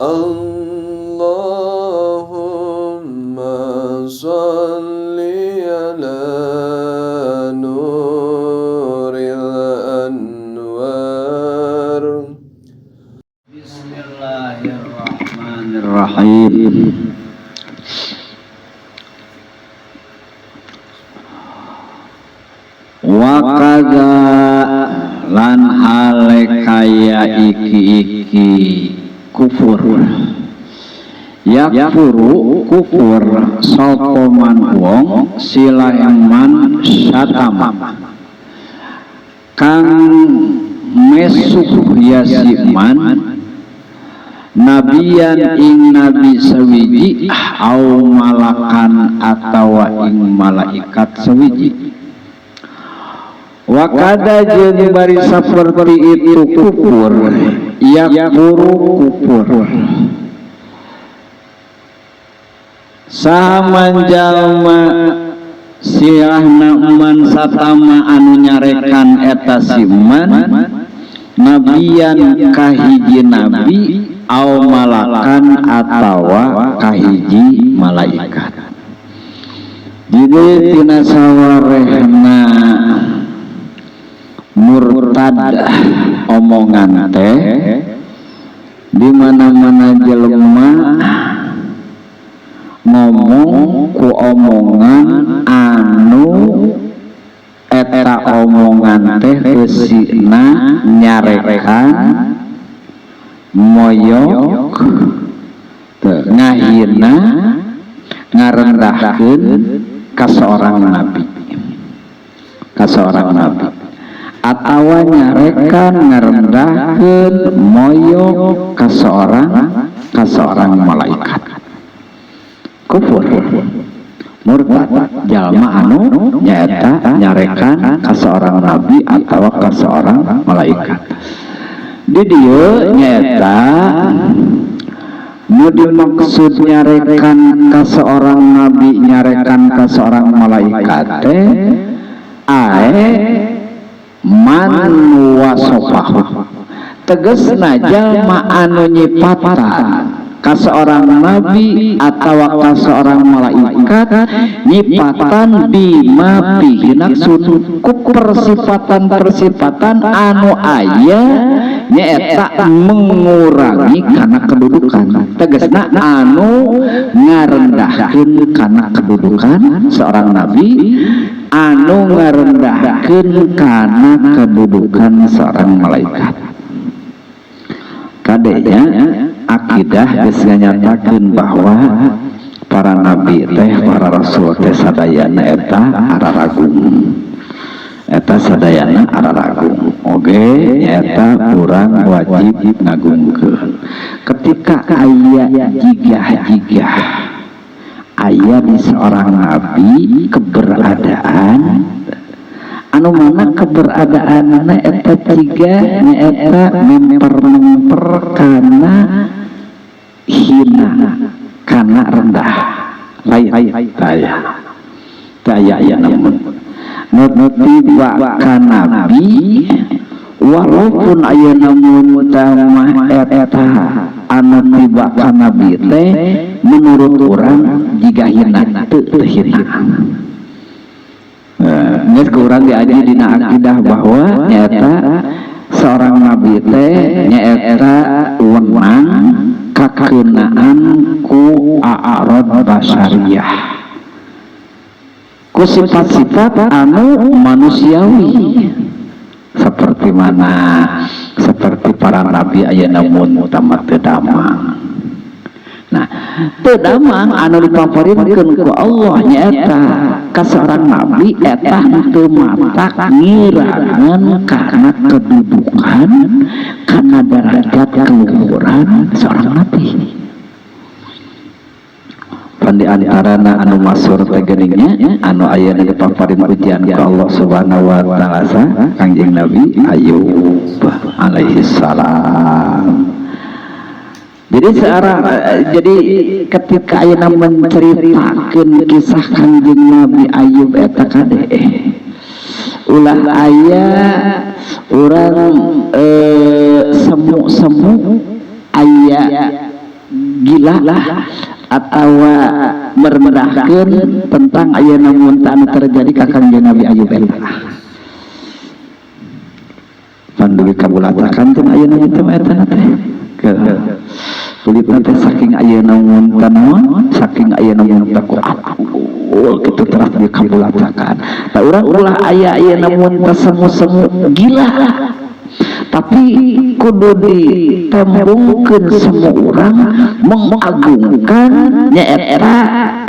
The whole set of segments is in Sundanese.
اللهم صل على نور الأنوار. Bismillahirrahmanirrahim. Wa kadza lan hale kaya iki-iki kufur, yakfuru kufur sapa man wong silaman syatama kang mesuh ya siman nabiyan ing nabi sawiji au malakan atawa ing malaikat sawiji. Wakada jeung bari saperti itu kufur, yakfuru kufur saman jalma silahna man satama anu nyarekan eta siman nabiyan kahiji nabi au malakan atawa kahiji malaikat. Jadi tina sawarehna murtad omongan teh di mana-mana jelema ngomong ku omongan anu eta omongan teh eusina nyarekan moyok ngahina ngarendahkeun ka seorang nabi, ka seorang nabi atawa nyarekan ngarendahkeun moyok ka seorang malaikat. Kufur murtad jalma anu nyaeta nyarekan ka seorang nabi atawa ka seorang malaikat. Di dieu nyaeta nu dimaksud nyarekan ka seorang nabi, nyarekan ka seorang malaikat teh ae man wasofahu, tegesna jalma anu nyipatan ka seorang nabi atawa ka seorang malaikat, nyipatan bima fihi naqsun ku persifatan-persifatan anu aya nyaeta mengurangi kana kedudukan, tegesna anu ngarendahkeun kana kedudukan seorang nabi, anu ngarendahkeun kana kedudukan seorang malaikat. Kadenya akidah geus nganyatakeun bahwa para nabi teh, para rasul teh sadayana eta araragung, eta sadayana araragung. Oge nyaeta urang wajib ngagungkeun. Ketika aya jigah-jigah aya di seorang nabi keberadaan anu mana keberadaanna eta jiga nyaeta memper-memper kana hina, kana rendah, lain daya daya ya namun tiba ka nabi walaupun aya namun mah eta anu tiba ka nabi teh menurut urang jiga hina teu hina. Geus ku urang diaji dina akidah bahwa nyaeta seorang nabi teh nyaeta wenang kakeunaan ku a'rad basyariah, ku sifat-sifat anu manusiawi seperti mana seperti para nabi ayeuna mun tamat teu damang. Nah, teu damang anu dipaparinkeun ku Allah nyaeta ka seorang nabi eta teu matak ngirangan kana kedudukan, kana derajat keluhuran seorang nabi. Pan di antarana anu masyhur teh geuning anu ayeuna dipaparin ujian ku Allah Subhanahu wa taala Kangjeng Nabi Ayub alaihi salam. Jadi searah, jadi ketika ayeuna menceritakeun kisah Kangjeng Nabi Ayub eta kade ulah aya urang semu-semu aya gila atau merendahkeun tentang ayeuna mun anu terjadi ka Kangjeng Nabi Ayub eta. Panduwi kabulatakan teh ayeuna teh eta teh. Kulitna teh saking ayeuna mun naon, saking ayeuna mun ku atul kitu teras dikabulatakan. Tah urang ulah aya ayeuna mun semu-semu gila. Tapi kudu ditembongkeun semua orang mengagungkan nyaeta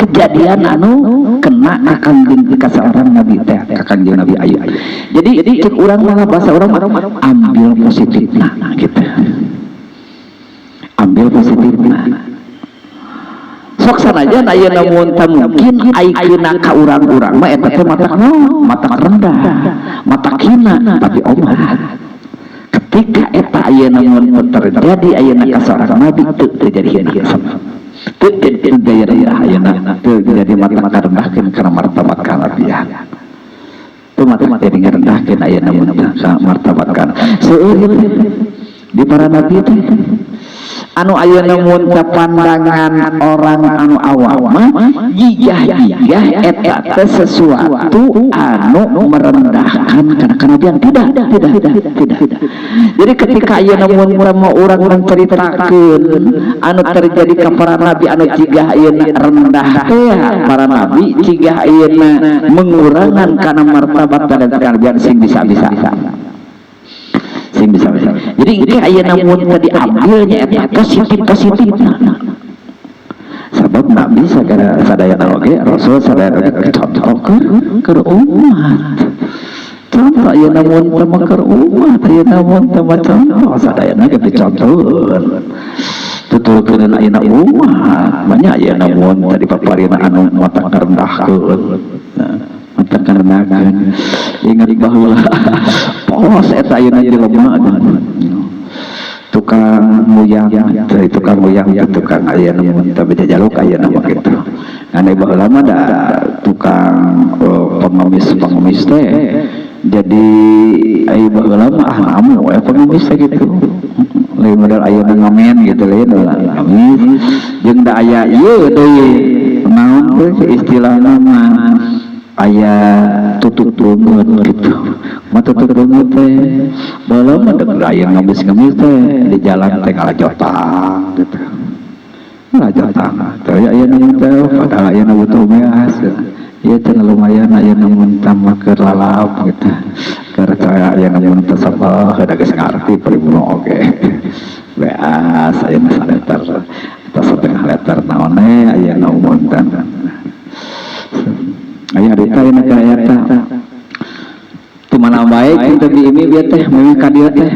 kejadian anu kena ka Kangjeng ka seorang nabi teh ka Kangjeng Nabi Ayub. Jadi cek urang mah bahasa urang ambil positifna gitu. Ambil positifna. Sok sanajan ayeuna mun teh mungkin ai keuna ka urang-urang mah eta teh matak naon? Matak rendah, matak hina, tapi Allah ketika eta ayeuna mun terjadi ayeuna ka seorang nabi teu terjadi hina teu jadi rendah ayeuna teu jadi matak ngarendahkeun kana martabat kanabian teu matak jadi ngarendahkeun ayeuna mun ka martabat kana seueur di para nabi teh anu ayeuna mun pandangan orang anu awam mah jigah-jigah eta teh sesuatu anu merendahkan kana kanabian. Tidak, tidak, tidak. Jadi ketika ayeuna mun mau urang menceritakeun anu terjadi ka para nabi anu jigah ayeuna rendah teh para nabi jigah ayeuna mengurangan kana martabat dan kanabian sing bisa-bisa. Sing bisa-bisa. Jadi ini ayeuna mun tadi ambilnya eta positif-positifna. Sabab nabi sagala sadayana oge rasul sadayana oge contoh keur umat. Contoh ayeuna mun teh mah keur umat, ayeuna mun teh mah contoh sadayana ge dicontoheun. Tuturkeun ayeuna umat, banyak ayeuna mun tadi paparina anu matak ngarendahkeun. Matak ngarendahkeun. Ingat baheula polos eta ayeuna jelema tukang muyang, teh tukang muyang teh tukang ayeuna mun teh bejajaluk ayeuna mah kitu. Ngan baheula mah da tukang pengemis-pengemis teh. Jadi ai baheula mah ah namu we pengemis teh kitu. Lain modal ayeuna ngamen gitu lain ngemis jeung da aya ieu deui naon teh istilahna mah aya tutup beungeut gitu. Mah tutup beungeut teh baheula mah dek aya ngemis-ngemis teh di jalan teh ngalajotang gitu. Ngalajotang teh aya nu teh padahal aya nu butuh beas. Ieu teh lumayan aya nu mun tambah keur lalap gitu. Keur aya nu mun teh sabah da geus ngarti pribumi oge. Beas aya nu saliter atau setengah liter naon we aya nu mun teh. Aya harita aya ka eta. Teu mana bae kitu di ini bieu teh meureun ka dieu teh.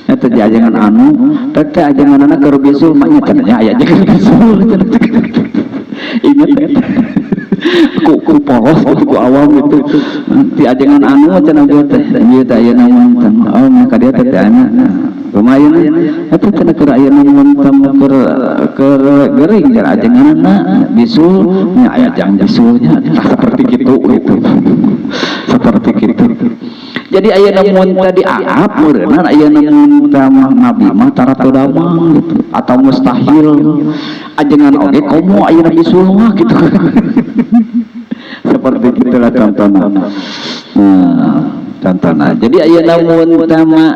Eta di ajengan anu, teh teh ajenganna keur bisul mah nya cenah nya aya ajengan bisul. Ingat eta. Ku polos gitu ku awam gitu. Di ajengan anu cenah bieu teh. Ieu teh ayeuna mun teh. Oh mah ka dieu teh teh anya. Lumayan eta cenah keur ayeuna mun teh keur gering cenah ajenganna bisul nya aya jang bisulnya seperti kitu gitu. Seperti kitu. Jadi ayeuna mun teh dianggap meureunna ayeuna mun teh mah nabi mah tara teu damang gitu atau mustahil ajengan oge komo ayeuna bisul mah gitu. Seperti itulah contohna. Nah, contohna. Jadi ayeuna mun teh mah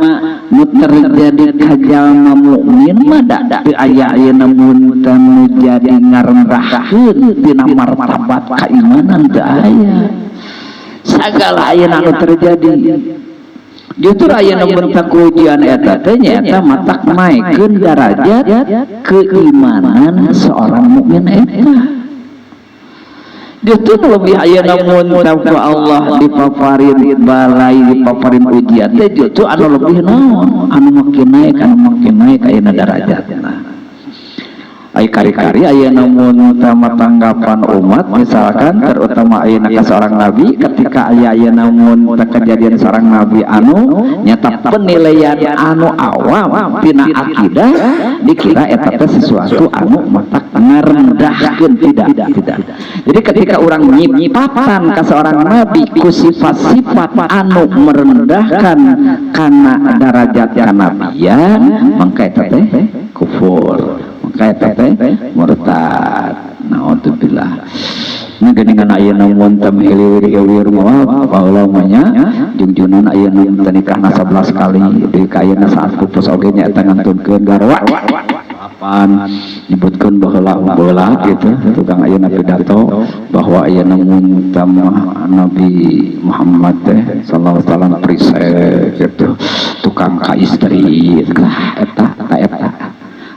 nu terjadi ka jalma mukmin mah da teu aya ayeuna mun teh nu jadi ngarendahkeun tina martabat keimanan teu aya. Sagala ayeuna anu terjadi justru ayeuna mun teh ujian eta teh nyaeta matak naekkeun darajat keimanan seorang mukmin eta. Justru lebih ayeuna mun teh ku Allah dipaparin balai dipaparin ujian teh justru anu lebih naon anu makin naik ayeuna darajatna. Ai kari-kari ayeuna mun teh tanggapan umat misalkan terutama ayeuna ka seorang nabi ketika aya ayeuna mun teh kejadian seorang nabi anu nyata penilaian anu awam tina akidah dikira eta teh sesuatu anu matak ngarendahkeun. Tidak, tidak. Jadi ketika orang nyipatan ka seorang nabi ku sifat-sifat anu merendahkan kana darajat kanabian mangka eta teh kufur. Ka eta teh murtad. Naudzubillah. Nah geuningan ayeuna mun teh hilir-hilir mah baheula mah nya jungjunan ayeuna teh nikahna 11 kali deui ka ayeuna saat pupus oge nya eta ngantunkeun garwa apaan nyebutkeun baheula baheula gitu tukang ayeuna pidato bahwa ayeuna mun teh Nabi Muhammad teh sallallahu alaihi wasallam prise gitu tukang ka istri lah eta ta eta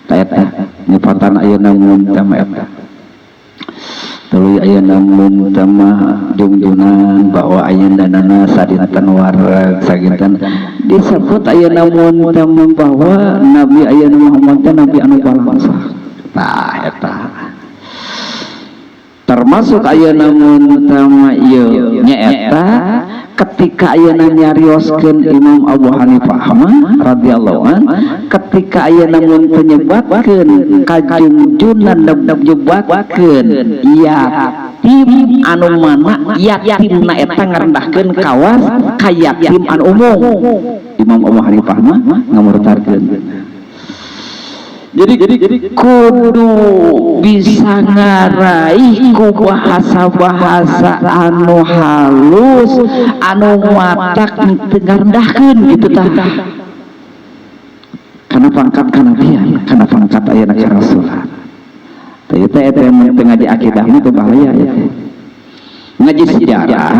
ta eta nyipatan ayeuna mun teh eta tuluy ayeuna mun teh mah jungjunan bahwa ayeuna nana sadinten wareg saginten disebut ayeuna mun teh bahwa Nabi ayeuna Muhammad teh nabi anu balangsa tah eta termasuk ayeuna mun teh mah ieu nyaeta ketika ayeuna nyarioskeun Imam Abu Hanifah mah radhiyallahu an ketika ayeuna mun teu nyebatkeun kajungjunan nyebatkeun yatim anu mana yatimna eta ngarendahkeun kawas ka yatim anu umum. Imam Abu Hanifah mah ngamurtadkeun. Jadi kudu bisa ngaraih ku bahasa-bahasa anu halus anu matak teu ngarendahkeun gitu tah. Kana pangkat kanabian, kana pangkat ayeuna karasulan. Tah ieu teh eta mun teu ngaji akidah mah teu bahaya ya. Ngaji sejarah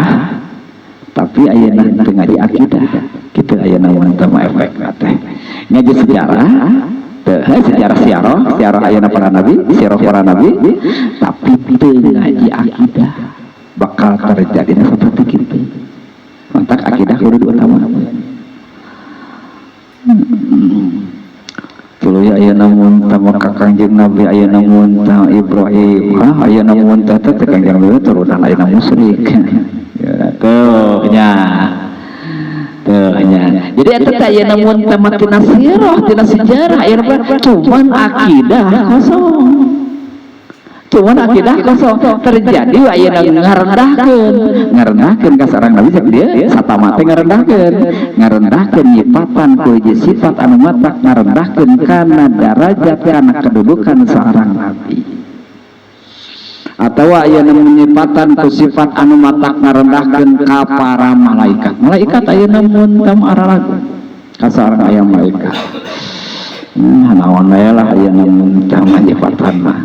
tapi ayeuna teu ngaji akidah. Kitu ayeuna mun teu mah efekna teh. Ngaji sejarah sejarah siarah ayeuna para nabi, siarah para nabi, tapi teu ngaji akidah bakal terjadi seperti kitu. Mantak akidah kudu diutamakeun. Tuluy ayeuna mun teh ka Kangjeng Nabi ayeuna mun teh Ibrahim, ayeuna mun teh teh Kangjeng Nabi turunan ayeuna musyrik. Ya tuh nya. Tuh nya. Jadi eta teh ayeuna mun teh mah tina sirah, tina sejarah ayeuna cuman akidah kosong. Cuman akidah kosong terjadi ayeuna ngarendahkeun, ngarendahkeun ka sareng Nabi cek dia satama teh ngarendahkeun, ngarendahkeun nyipatan ku hiji sifat anu matak ngarendahkeun kana darajat kana kedudukan seorang nabi. Atawa ayeuna menyipatan ku sifat anu matak ngarendahkeun ka para malaikat. Malaikat ayeuna mun teh araragu ka saurang aya malaikat. Naon we lah ayeuna mun teh nyipatan mah.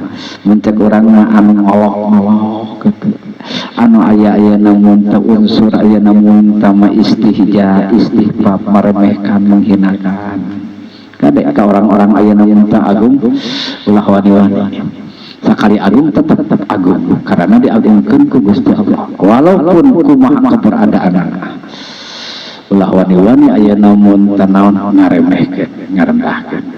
Mun cek urang mah anu ngolok-ngolok gitu. Anu aya ayeuna mun teh unsur ayeuna mun teh mah istihja, istihbab, meremehkan, menghinakan. Kade ka orang-orang ayeuna mun teh agung ulah wani-wani. Sakali agung tetap agung karena diagungkeun ku Gusti Allah walaupun kumaha keberadaanana. Ulah wani-wani ayeuna mun teh naon ngaremehkeun, ngarendahkeun.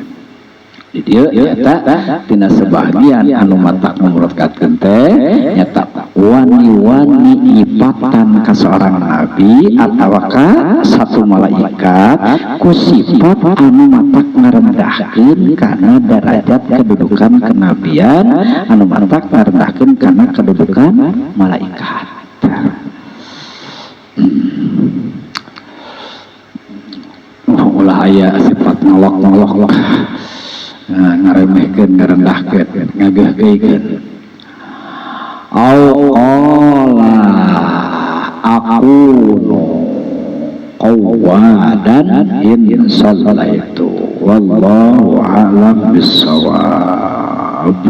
Di dieu eta tina sebagian anu matak ngumurtadkeun teh nyata wani-wani nyipatan ka seorang nabi atawa ka satu malaikat ku sifat anu matak ngarendahkeun kana derajat kedudukan kenabian anu matak ngarendahkeun kana kedudukan malaikat. Ulah aya sifat ngolok-ngolok ngaremehkeun, ngarendahkeun, ngageuhkeun. Au qala aqulu qawadan in sallaitu wallahu a'lam bissawab.